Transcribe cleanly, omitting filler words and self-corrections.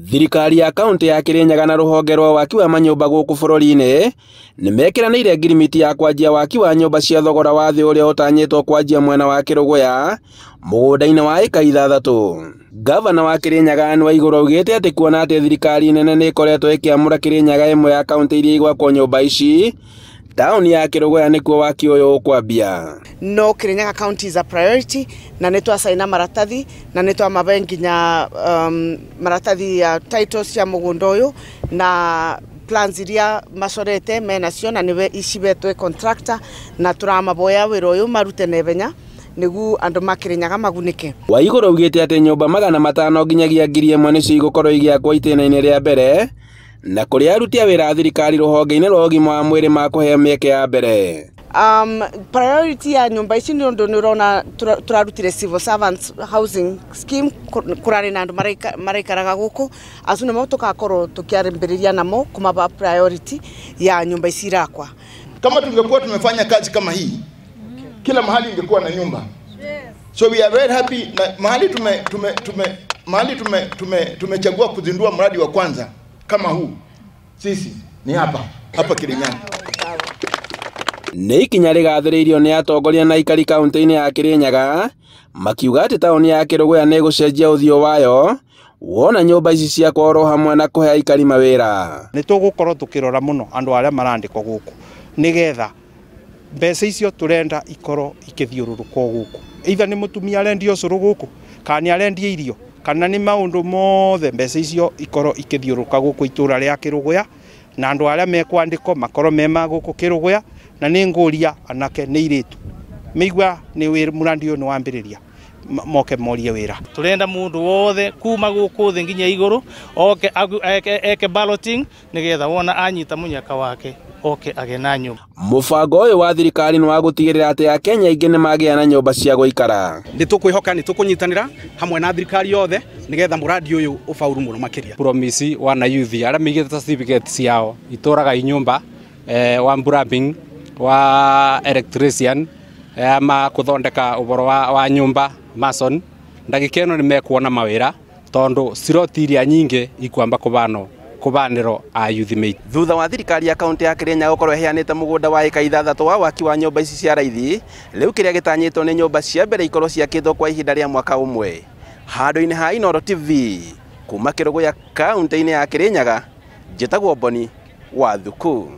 Thirikari ya kaunti ya Kirinyaga na rũhonge rwa waki wa manyũmba gũkũ bũrũri-inĩ nĩmekĩranĩire ngirimiti ya kwanjia waki wa nyũmba cia thogora wa thĩ ũrĩa ũtanyĩtwo kwanjia mwena wa Kĩrũgũya mũgũnda-inĩ wa ĩka 6. Gavana wa Kirinyaga Anne Waiguru augĩte atĩ kuona atĩ thirikari nene nĩ ĩkoretwo ĩkĩamũra Kirinyaga ĩmwe ya kaunti iria igwakwo nyũmba ici, taũni ya Kĩrũgũya nĩkuo waki ũyũ ũkwambia. No Kirinyaga County is a priority na nĩ twacaina maratathi na nĩ twamabe nginya maratathi ya titles cia mũgũnda ũyũ na plans iria macorete menacio na nĩwe icibetwe contractor na tũramaboya wĩra ũyũ marute naihenya nĩguo andũ ma Kirinyaga magunĩke. Waiguru augĩte atĩ nyũmba 500 nginyagia 1000 nĩcio igũkorwo igĩakwo itĩna-inĩ rĩa mbere na kũrĩa aruti a wĩra a thirikari rũhonge-inĩ rwa ũgima wa mwĩrĩ makũheo mĩeke ya mbere. Priority ya nyũmba ici nĩ ũndũ nĩ ũrona tũrarutire civil servants housing scheme kũrarĩ na andũ maraikaraga gũkũ acu nĩmo tũgakorwo tũkĩambĩrĩria namo kũmaba priority ya nyũmba ici irakwa. Kama tungekuwa tumefanya kazi kama hii kila mahali ingekuwa na nyumba. So we are very happy na mahali tumechagua kuzindua mradi wa kwanza kama huu sisi ni hapa Kirinyaga. Nĩ ikinya rĩgathĩrĩirio nĩ atongoria na aikari kaunti-inĩ ya Kirinyaga makiuga atĩ taũni ya Kĩrũgũya nĩ ĩgũcenjia ũthiũ wayo wona nyũmba ici ciakwo oro hamwe na kũhe aikari mawĩra. Nĩ tũgũkorwo tũkĩrora mũno andũ arĩa marandĩkwo gũkũ nĩgetha mbeca icio tũrenda ikorwo ikĩthiũrũrũka gũkũ, either nĩ mũtumia arendia ũcũrũ gũkũ kana nĩ arendia irio kana nĩ maũndũ mothe, mbeca icio ikorwo ikĩthiũrũrũka gũkũ itũra rĩa Kĩrũgũya na andũ arĩa mekwandĩkwo makorwo me ma gũkũ Kĩrũgũya. Na nĩ ngũria anake nĩ irĩtu mĩigua nĩ mũrandi ũyũ nĩ wambĩrĩria moke morie wĩra. Tũrenda mũndũ wothe kuma gũkũ thĩ nginya igũrũ oke eke balloting nĩgetha wona anyita mũnyaka wake oke age na nyũmba. Mũbango ũyũ wa thirikari nĩ wa gũtigĩrĩra atĩ Akenya aingĩ nĩ magĩa na nyũmba cia gũikara. Nĩ tũkwĩhoka nĩ tũkũnyitanĩra hamwe na thirikari yothe nĩgetha mũrandi ũyũ ũfaulu mũno makĩria. Promise wana youth arĩa maigĩte certificate ciao itũraga inyũmba wa plumbing wa electrician ama kuthondeka uboro wa nyumba mason ndagika ĩno nĩ mekuona mawĩra tondu ciroti iria nyingĩ ikwamba kubano kubanĩro a youth mate. Thutha wa thirikari ya kaunti ya Kirinyaga gũkorwo ĩheanĩte mũgũnda wa ĩka 6 wa waki wa nyũmba ici cia raithi, rĩu kĩrĩa gĩtanyĩtwo nĩ nyũmba cia mbere ikorwo ciakĩtwo kwa ihinda rĩa mwaka ũmwe. Handũ-inĩ ha Inooro TV kuma Kĩrũgũya kaunti-inĩ ya Kirinyaga, njĩtagwo Boni wa Thuku.